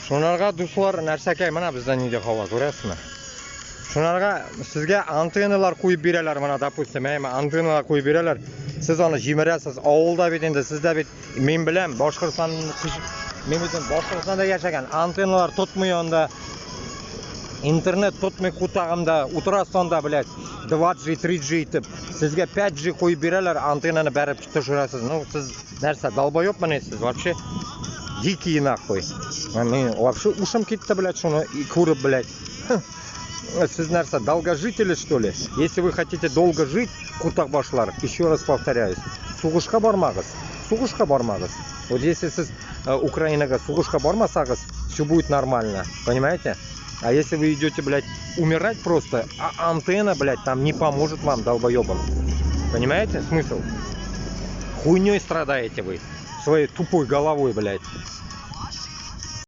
Шунарга, дуслар, нәрсәкәй, менә бездә нинди һава, күрәсезме? Шунарга сезгә антенналар куеп бирәләр, менә, допустим, әйме, антенналар куеп бирәләр. Сез аны җимерәсез. Авылда бит инде, сездә бит, мин беләм, Башкортстан, мин бит Башкортстанда яшәгән, антенналар тотмый анда. Интернет тотмый кутагымда, утырасыз анда, блядь, 2G, 3G итеп. Сезгә 5G куеп бирәләр, антеннаны бәреп төшерәсез. Ну, сез нәрсә, долбоеб мени сез вообще? Дикие нахуй. Мин вообще ушым китте, блядь, шуны күреп, блядь. Сез нәрсә, долгожители, что ли? Если вы хотите долго жить, кутак башлар, еще раз повторяюсь, сугышка бармагыз, сугышка бармагыз. Вот если сез Украинага сугышка бармасагыз, все будет нормально, понимаете? А если вы идете, блядь, умирать просто, а антенна, блядь, там не поможет вам, долбоебам. Понимаете смысл? Хуйней страдаете вы. Своей тупой головой, блядь.